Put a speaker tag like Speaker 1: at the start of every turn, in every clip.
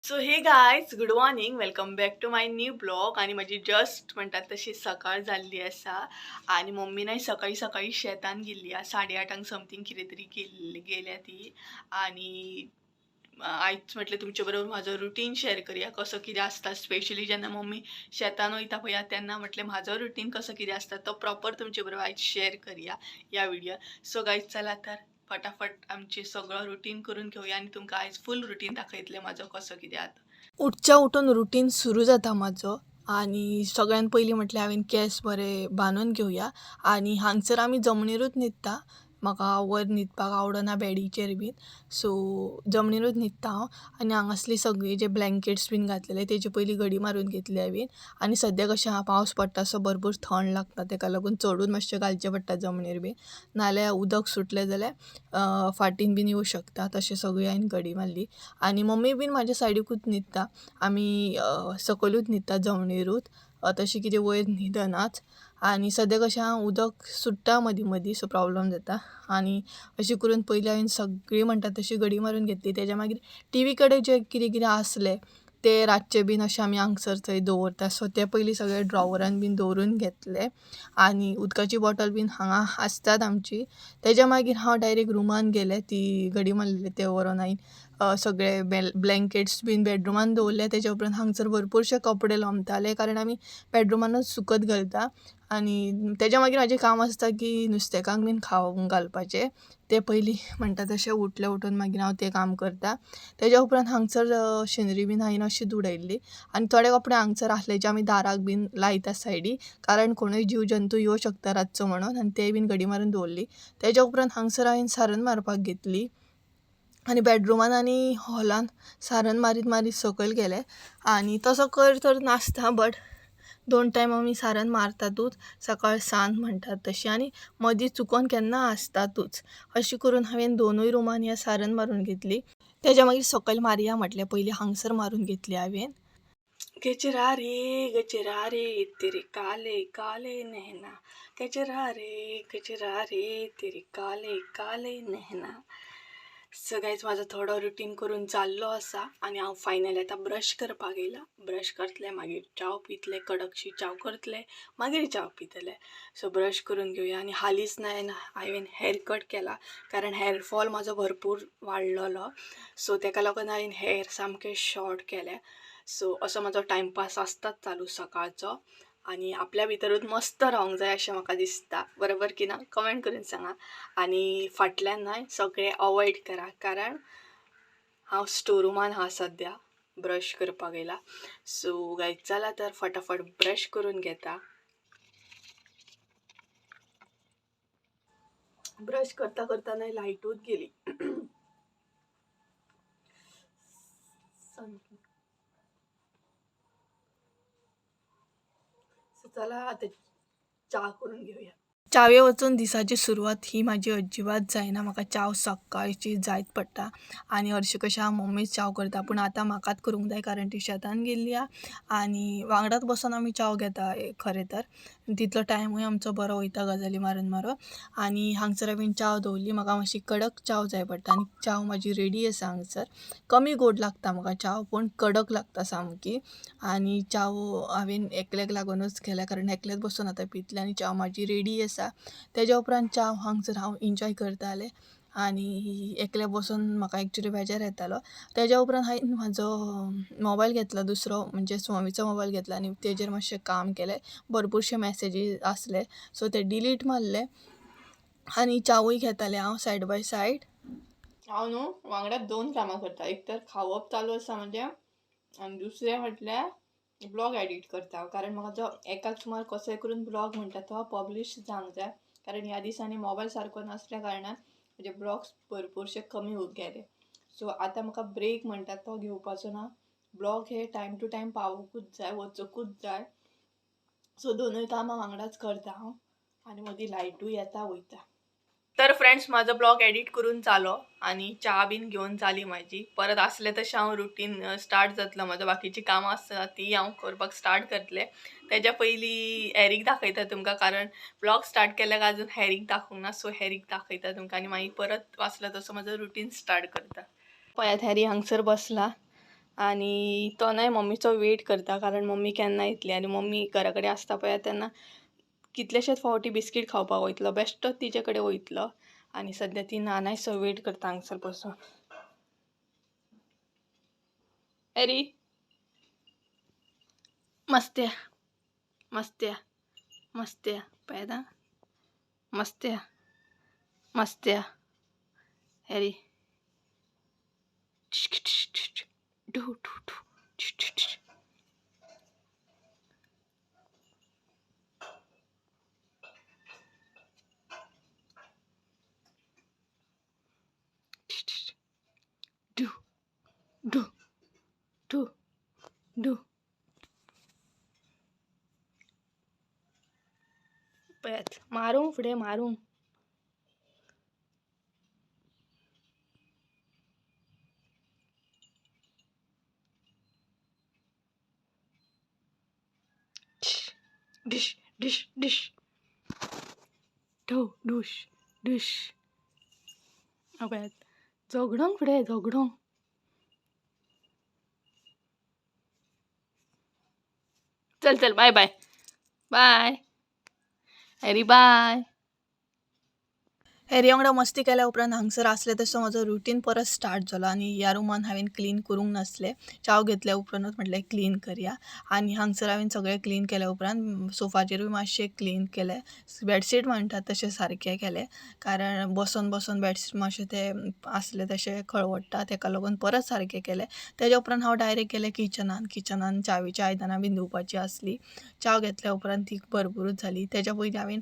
Speaker 1: So hey guys, good morning, welcome back to my new blog. आनी म्हाजी just म्हणटात तशी सकाळ जाल्ली आसा आनी मम्मीनय सकाळी सकाळी शेतान गेल्ली आसा, 8:30 समथींग कितें तरी गेल्या ती. आनी आयज म्हटलें तुमचे बरोबर म्हाजो रुटीन शेअर करया कसो कितें आसता. स्पेशली जेन्ना मम्मी शेतान वयता पळया तेन्ना म्हटलें म्हाजो रुटीन कसो कितें आसता तो प्रॉपर तुमचे बरोबर आयज शेअर करया ह्या व्हिडियोन. सो गायज चला तर फटाफट आमचें सगळो रुटीन करून घेवया आनी तुमकां आयज फूल रुटीन दाखयतलें म्हाजो कसो कितें आतां. उठच्या उठून रुटीन सुरू जाता म्हाजो. आनी सगळ्यान पयलीं म्हटल्यार हांवें केंस बरे बांदून घेवया. आनी हांगसर आमी जमनीरूच न्हिदता, म्हाका वयर न्हिदपाक आवडना बेडीचेर बीन, सो जमनीरूच न्हिदता हांव. आनी हांगासली सगळी जे ब्लँकेट्स बीन घातलेले तेजे पयलीं घडी मारून घेतली हांवें. आनी सद्या कशें आहा पावस पडटा सो भरपूर थंड लागता, तेका लागून चडून मातशें घालचें पडटा जमनीर बीन, नाल्यार उदक सुटलें जाल्यार फाटीन बीन येवं शकता. तशें सगळी हांवें घडी मारली. आनी मम्मी बीन म्हाज्या सायडीकूच न्हिदता, आमी सकयलूच न्हिदता जमनीरूच, तशें कितें वयर न्हिदनाच. आनी सद्या कशें आहा उदक सुट्टा मदीं मदीं, सो प्रॉब्लम जाता. आनी अशें करून पयलीं हांवें सगळी म्हणटा तशी घडी मारून घेतली. तेज्या मागीर टिवी कडेन जे कितें कितें आसलें ते रातचे बीन अशें आमी हांगसर थंय दवरता, सो ते पयलीं सगळे ड्रॉवरान बीन दवरून घेतले. आनी उदकाची बॉटल बीन हांगा आसतात आमची. तेज्या मागीर हांव डायरेक्ट रुमान गेलें, ती घडी मारलेली ते व्हरोन हांवें सगळे ब्लँकेट्स बीन बेडरुमान दवरले. तेज्या उपरांत हांगसर भरपूरशे कपडे लोंबताले कारण आमी बेडरुमानूच सुकत घालता. आनी तेज्या मागीर म्हाजें काम आसता की नुस्तेकांक बीन खावंक घालपाचें, तें पयलीं म्हणटा तशें उठलें उठून मागीर हांव तें काम करता. तेज्या उपरांत हांगसर शेनरी बीन हांवें अशीच उडयल्ली. आनी थोडे कपडे हांगसर आसले जे आमी दाराक बीन लायता सायडी, कारण कोणूय जीव जंतू येवं शकता रातचो म्हणून, आनी ते बीन घडी मारून दवरली. तेज्या उपरांत हांगसर हांवें सारण मारपाक घेतली आनी बेडरुमान आनी हॉलान सारण मारीत मारीत सकयल गेलें. आनी तसो कर तर नासता, बट 2 टायम आमी सारण मारतातूच, सकाळ सांज म्हणटात तशी, आनी मदीं चुकोन केन्ना आसतातूच. अशें करून हांवें 2 रुमान ह्या सारण मारून घेतली. तेज्या मागीर सकयल मारया म्हटलें, पयलीं हांगसर मारून घेतली हांवें. गजरा रे गजरा रे तेरे काले काले नैना, गजरा रे गजरा रे तेरे काले काले नैना. सो गायज म्हाजो थोडो रुटीन करून जाल्लो आसा आनी हांव फायनली आतां ब्रश करपाक येयलां. ब्रश करतलें, मागीर च्याव पितलें, कडकशी च्याव करतलें, मागीर च्याव पितलें. सो ब्रश करून घेवया. आनी हालींच न्हय हांवें हेअर कट केला कारण हेअर फॉल म्हाजो भरपूर वाडलेलो, सो तेका लागून हांवें हेअर सामकें शॉर्ट केलें. सो असो म्हाजो टायमपास आसताच चालू सकाळचो. आनी आपल्या भितरूच मस्त रावंक जाय अशें म्हाका दिसता, बरोबर की ना कमेंट करून सांगा. आनी फाटल्यान न्हय सगळें अवॉयड करा कारण हांव स्टोर रुमान आहा सद्या, ब्रश करपाक येयला. सो गायज चला तर फटाफट ब्रश करून घेता. ब्रश करता करता न्हय लायटूच गेली. चला आता च्या करून घेऊया. च्यावे वचून दिसाची सुरवात ही म्हाजी अजिबात जायना, म्हाका च्याव सकाळची जायत पडटा. आनी हरशीं कशें हांव मम्मीच च्याव करता, पूण आतां म्हाकाच करूंक जाय कारण ती शेतान गेल्ली आहा आनी वांगडाच बसून आमी च्याव घेता खरें तर, तितलो टायमूय आमचो बरो वयता गजाली मारून मारून. आनी हांगसर हांवें च्याव दवरली, म्हाका मातशी कडक च्याव जाय पडटा आनी च्याव म्हाजी रेडी आसा हांगसर. कमी गोड लागता म्हाका च्याव, पूण कडक लागता सामकी. आनी च्याव हांवें एकल्याक लागूनच केल्या कारण एकल्याच बसून आतां पितलें आनी च्याव म्हाजी रेडी आसा. तेज्या उपरांत च्याव हांगसर हांव एन्जॉय करतालें आनी एकलें बसून म्हाका एक्चुली बेजार येतालो. तेज्या उपरांत हांवें म्हाजो मोबायल घेतलो दुसरो, म्हणजे मम्मीचो मोबायल घेतलो आनी तेजेर मातशें काम केलें. भरपूरशे मॅसेजीस आसले सो ते डिलीट मारले आनी च्यावूय घेतालें हांव सायड बाय सायड. हांव न्हू वांगडा 2 कामां करता, एक तर खावप चालू आसा म्हजें आनी दुसरें म्हटल्यार ब्लॉग एडिट करता, कारण म्हाका जो एकाक सुमार कसोय करून ब्लॉग म्हणटा तो पब्लीश जावंक जाय, कारण ह्या दिसांनी मोबायल सारको नासल्या कारणान म्हजे ब्लॉग्स भरपूरशे कमी गेले. सो आतां म्हाका ब्रेक म्हणटा तो घेवपाचो ना, ब्लॉग हे टायम टू टायम पावोवंकूच जाय, वचोकूच जाय. सो 2 कामां वांगडाच करता हांव आनी मदीं लायटूय येता वयता. तर फ्रेंड्स म्हाजो ब्लॉग एडिट करून जालो आनी च्या बीन घेवन जाली म्हाजी. परत आसलें तशें हांव रुटीन स्टार्ट जातलो म्हाजो, बाकीचीं कामां आसता ती हांव करपाक स्टार्ट करतलें. तेज्या पयलीं हॅरीक दाखयता तुमकां, कारण ब्लॉग स्टार्ट केल्यार अजून हॅरीक दाखोवंक ना, सो हॅरीक दाखयता तुमकां आनी मागीर परत वाचलो तसो म्हाजो रुटीन स्टार्ट करता. पळयात हॅरी हांगसर बसला, आनी तोनाय मम्मीचो वेट करता, कारण मम्मी केन्ना येतली आनी मम्मी घरा कडेन आसता पळय तेन्ना कितलेशेच फावटी बिस्कीट खावपाक वयतलो, बेश्टोच तिचे कडेन वयतलो. आनी सद्या ती नानाय सो वेट करता हांगसर बसून. हॅरी मस्त्या मस्त्या मस्त्या पळयता मस्त्या मस्त्या Harry do do do. Do do do do. पळयात मारूंक फुडें मारूंक. डिश डिश डिश ढो डुश डुश. पळयात झगडोंक फुडें झगडोंक. चल चल बाय बाय बाय हॅरी बाय. हॅरी वांगडा मस्ती केल्या उपरांत हांगसर आसलें तसो म्हजो रुटीन परत स्टार्ट जालो आनी ह्या रुमान हांवें क्लीन करूंक नासलें. च्याव घेतल्या उपरांतूच म्हटलें क्लीन करया. आनी हांगसर हांवें सगळें क्लीन केल्या उपरांत सोफाचेरूय मातशें क्लीन केलें. बेडशीट म्हणटात तशें सारकें केलें, कारण बसोन बसोन बेडशीट मातशें तें आसलें तशें खळवडटा, तेका लागून परत सारकें केलें. तेज्या उपरांत हांव डायरेक्ट गेलें किचनान. किचनान च्यावेची आयदनां बीन धुवपाची आसली. च्याव घेतल्या उपरांत ती भरपुरूच जाली. तेज्या पयलीं हांवें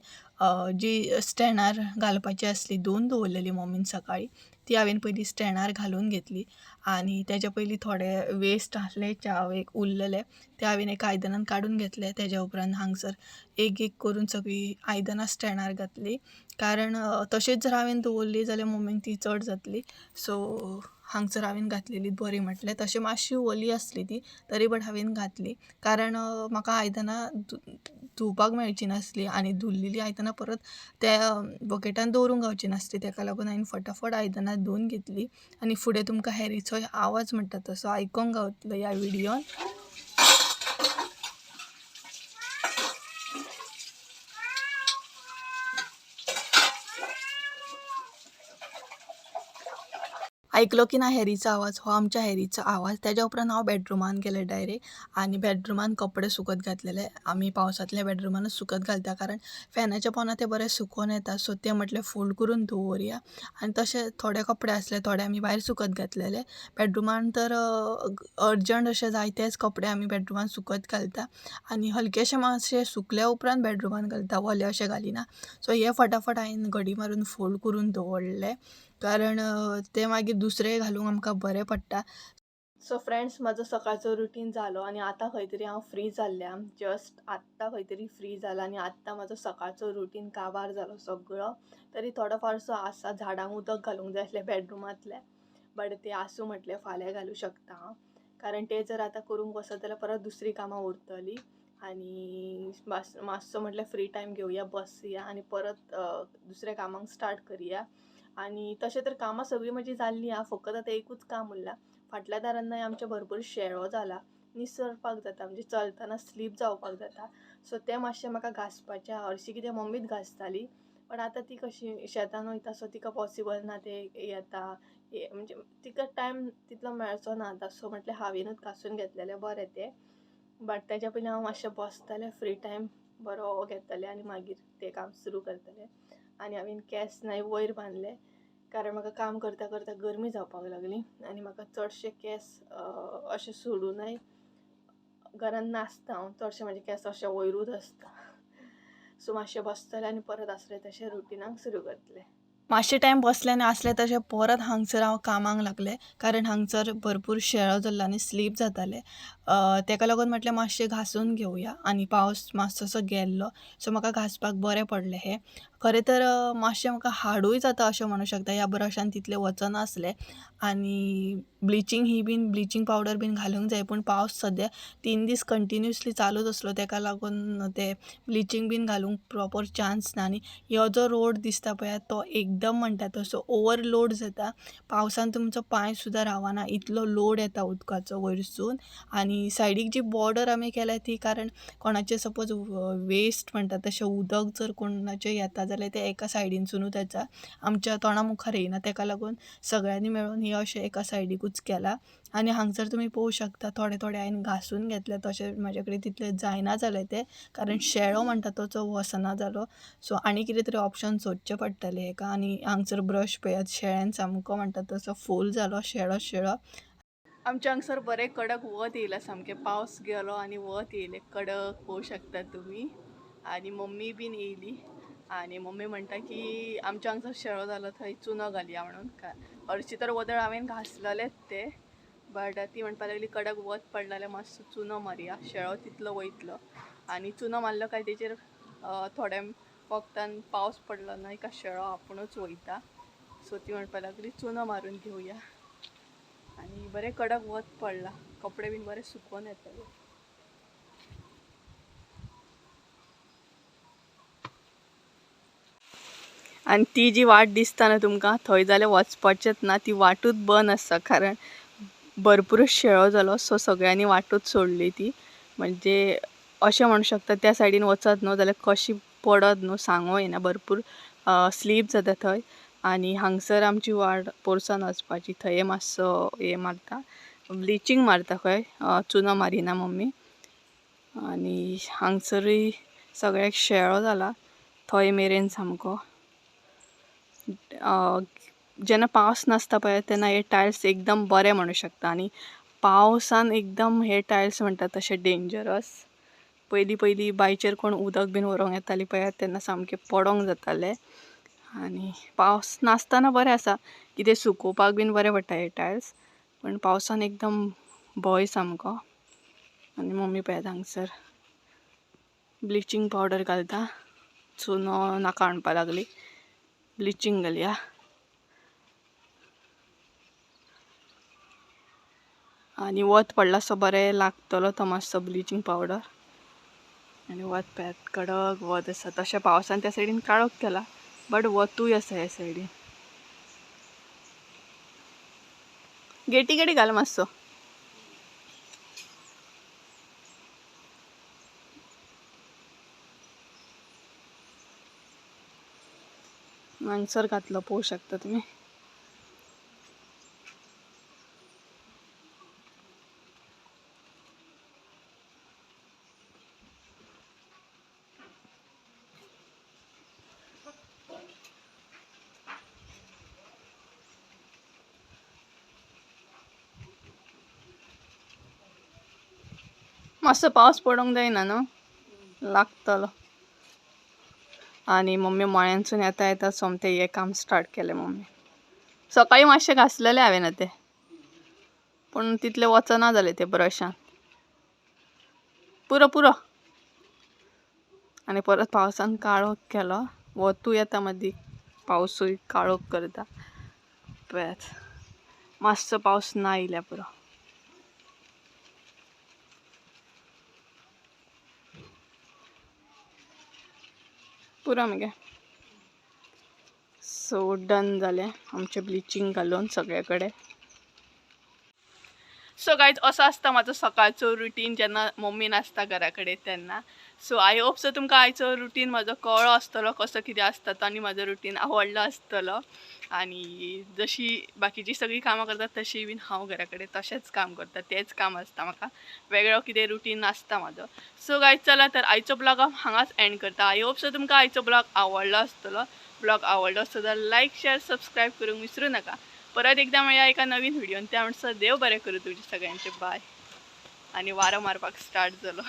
Speaker 1: जी स्टँडार घालपाची आसली धुवन दवरलेली मम्मीन सकाळी, ती हांवें पयलीं स्टँडार घालून घेतली. आनी तेज्या पयलीं थोडे वेस्ट आसले च्यावेक उरलेले ते हांवें एका आयदनान काडून घेतले. तेज्या उपरांत हांगसर एक एक करून सगळीं आयदनां स्टँडार घातली, कारण तशेंच जर हांवें दवरली जाल्यार मम्मीक ती चड जातली. सो हांगसर हांवें घातलेली बरी म्हटलें. तशें मातशी ओली आसली ती तरी बट हांवें घातली, कारण म्हाका आयदनां धुवपाक मेळची नासली आनी धुल्लेली आयदनां परत त्या बकेटान दवरूंक गावची नासली. तेका लागून हांवें फटाफट आयदनां धुवन घेतली. आनी फुडें तुमकां हॅरीचो आवाज म्हणटा तसो आयकोंक गावतलो ह्या व्हिडियोन. आयकलो की ना हॅरीचो आवाज, हो आमच्या हॅरीचो आवाज. तेज्या उपरांत हांव बेडरुमान गेलें डायरेक्ट आनी बेडरुमान कपडे सुकत घातलेले. आमी पावसांतल्या बेडरुमानूच सुकत घालता, कारण फॅनाच्या पोंदा ते बरे सुकोन येता. सो ते म्हटलें फोल्ड करून दवरया. आनी तशे थोडे कपडे आसले थोडे आमी भायर सुकत घातलेले. बेडरुमान तर अर्जंट अशे जाय तेच कपडे आमी बेडरुमान सुकत घालता आनी हलकेशे मातशे सुकल्या उपरांत बेडरुमान घालता, ओले अशे घालिना. सो हे फटाफट हांवें घडी मारून फोल्ड करून दवरले, कारण ते मागीर दुसरे घालूंक आमकां बरें पडटा. सो फ्रेंड्स, म्हजो सकाळचो रुटीन जालो आनी आतां खंय तरी हांव फ्री जाल्लें. जस्ट आत्तां खंय तरी फ्री जाला आनी आत्तां म्हजो सकाळचो रुटीन काबार जालो सगळो. तरी थोडो फारसो आसा, झाडांक उदक घालूंक जाय आसलें बेडरुमांतलें, बट तें आसूं म्हटलें फाल्यां घालूं शकता हांव, कारण तें जर आतां करूंक वचत जाल्यार परत दुसरी कामां उरतलीं. आनी मातसो म्हटल्यार फ्री टायम घेवया, बसया आनी परत दुसऱ्या कामांक स्टार्ट करया. आनी तशें तर कामां सगळीं म्हजी जाल्लीं आहा, फकत आतां एकूच काम उरलां. फाटल्या दारांनय आमच्या भरपूर शेळो जाला, निसरपाक जाता, म्हणजे चलतना स्लीप जावपाक जाता. सो तें मातशें म्हाका घांसपाचें आहा. हरशीं कितें मम्मीच घांसताली, पण आतां ती कशी शेतान वयता, सो तिका पॉसिबल ना तें येता, म्हणजे तिका टायम तितलो मेळचो ना आतां. सो म्हटलें हांवेनूच घांसून घेतलेलें बरें तें. बट तेज्या पयलीं हांव मातशें बसतलें, फ्री टायम बरो घेतलें आनी मागीर तें काम सुरू करतलें. आनी हांवें केंस नाय वयर बांदले, कारण म्हाका काम करता करता गरमी जावपाक लागली आनी म्हाका चडशे केंस अशे सोडूनय घरान नासता हांव, चडशे म्हाजे केंस अशे वयरूच आसता. सो मातशें बसतलें आनी परत आसलें तशें रुटिनाक सुरू करतलें. मातशें टायम बसलें आनी आसलें तशें परत हांगसर हांव कामाक लागलें, कारण हांगसर भरपूर शेळो जाल्लो आनी स्लीप जातालें. तेका लागून म्हटलें मातशें घांसून घेवया. आनी पावस मातसोसो गेल्लो, सो म्हाका घांसपाक बरें पडलें. हें खरें तर मातशें म्हाका हाडूय जाता अशें म्हणूं शकता, ह्या ब्रशान तितलें वचनासलें. आनी ब्लिचींग ही बीन ब्लिचींग पावडर बीन घालूंक जाय, पूण पावस सद्या 3 दीस कंटिन्युअसली चालूच आसलो, तेका लागून ते ब्लिचींग बीन घालूंक प्रोपर चान्स ना. आनी ह्यो जो रोड दिसता पळय तो एकदम एकदम म्हणटा तसो ओवरलोड जाता. पावसान तुमचो पांय सुद्दां रावना, इतलो लोड येता उदकाचो वयरसून. आनी सायडीक जी बॉर्डर आमी केल्या ती कारण कोणाचें सपोज वेस्ट म्हणटा तशें उदक जर कोणाचें येता जाल्यार तें एका सायडीनसुनूच येता, आमच्या तोंडा मुखार येयना. तेका लागून सगळ्यांनी मेळून हें अशें एका सायडीकूच केलां. आनी हांगसर तुमी पळोवंक शकता थोडे थोडे हांवें घांसून घेतले, तशें म्हाजे कडेन तितलें जायना जालें तें, कारण शेळो म्हणटा तसो वचना जालो. सो आनी कितें तरी ऑप्शन सोदचें पडटलें हेका. आनी हांगसर ब्रश पळयात, शेळ्यान सामको म्हणटा तसो फूल जालो, शेळो शेळो. आमच्या हांगसर बरें कडक वत येयलां, सामकें पावस गेलो आनी वत येयलें कडक, पळोवंक शकता तुमी. आनी मम्मी बीन येयली आनी मम्मी म्हणटा की आमच्या हांगसर शेळो जालो थंय चुनो घालया म्हणून. हरशीं तर वदळ हांवें घासलेलेंच तें, बट ती म्हणपाक लागली कडक वत पडलें जाल्यार मातसो चुनो मारया, शेळो तितलो वयतलो. आनी चुनो मारलो काय तेचेर थोड्या वखदान पावस पडलो ना का शेळो आपुणूच वयता. सो ती म्हणपाक लागली चुनो मारून घेवया. आनी बरें कडक वत पडलां, कपडे बीन बरे सुकोवन येतले. आनी ती जी वाट दिसता न्हू तुमकां थंय जाल्यार वचपाचेंच ना, ती वाटूच बंद आसा, कारण भरपूरच शेळो जालो. सो सगळ्यांनी वाटूच सोडली ती. म्हणजे अशें म्हणू शकता त्या सायडीन वचत न्हू जाल्यार कशी पडत न्हू सांगू येना, भरपूर स्लीप जाता थंय. आनी हांगसर आमची वाट पोरसान वचपाची, थंय मातसो हें मारता, ब्लिचींग मारता खंय, चुनो मारिना मम्मी. आनी हांगसरूय सगळ्याक शेळो जाला थंय मेरेन सामको. जेन्ना पावस नासता पळय तेन्ना हे टायल्स एकदम बरे म्हणू शकता, आनी पावसान एकदम हे टायल्स म्हणटा तशे डेंजरस. पयलीं पयलीं बांयचेर कोण उदक बीन व्हरूंक येताली पळयात तेन्ना सामकें पडोंक जातालें. आनी पावस नासतना बरें आसा, कितें सुकोवपाक बीन बरें पडटा हे टायल्स, पण पावसान एकदम भंय सामको. आनी मम्मी पळयात हांगसर ब्लिचींग पावडर घालता, चुनो नाका म्हणपाक लागली, ब्लिचींग घालया. आनी वत पडला सो बरें लागतलो तो मातसो ब्लिचींग पावडर. आनी वत पळयात कडक वत आसा, तशें पावसान त्या सायडीन काळोख केला बट वतूय आसा ह्या सायडीन. गेटी कडेन घाल मातसो. हांगसर घातलो पळोवंक शकता तुमी. मातसो पावस पडोंक जायना न्हू, लागतलो. आनी मम्मी मळ्यांसून येता येता सोमतें हें काम स्टार्ट केलें मम्मी. सकाळीं मातशें घासलेलें हांवें तें, पूण तितलें वचना जालें तें ब्रशान. पुरो पुरो. आनी परत पावसान काळोख केलो, वतूय येता मदीं, पावसूय काळोख करता. पळयात मातसो पावस ना येयल्यार पुरो. पुरो मगे. सो डन जालें आमचें ब्लिचींग घालून सगळे कडेन. सो गायज असो आसता म्हाजो सकाळचो रुटीन जेन्ना मम्मी नासता घरा कडेन तेन्ना. सो I hope so तुमकां आयचो रुटीन म्हाजो कळ्ळो आसतलो, कसो कितें आसता तो, आनी म्हाजो रुटीन आवडलो आसतलो. आनी जशी बाकीची सगळीं कामां करतात तशी बीन हांव घरा कडेन तशेंच काम करता, तेंच काम आसता म्हाका, वेगळो कितें रुटीन नासता म्हाजो. सो गायज चला तर आयचो ब्लॉग हांव हांगाच एंड करता. I hope so तुमकां आयचो ब्लॉग आवडलो आसतलो. ब्लॉग आवडलो आसतो जाल्यार लायक शेअर सबस्क्रायब करूंक विसरूं नाका. परत एकदा मेळया एका नवीन व्हिडियोन, त्या म्हणसर देव बरें करूं तुमचें सगळ्यांचें. बाय. आनी वारो मारपाक स्टार्ट जालो.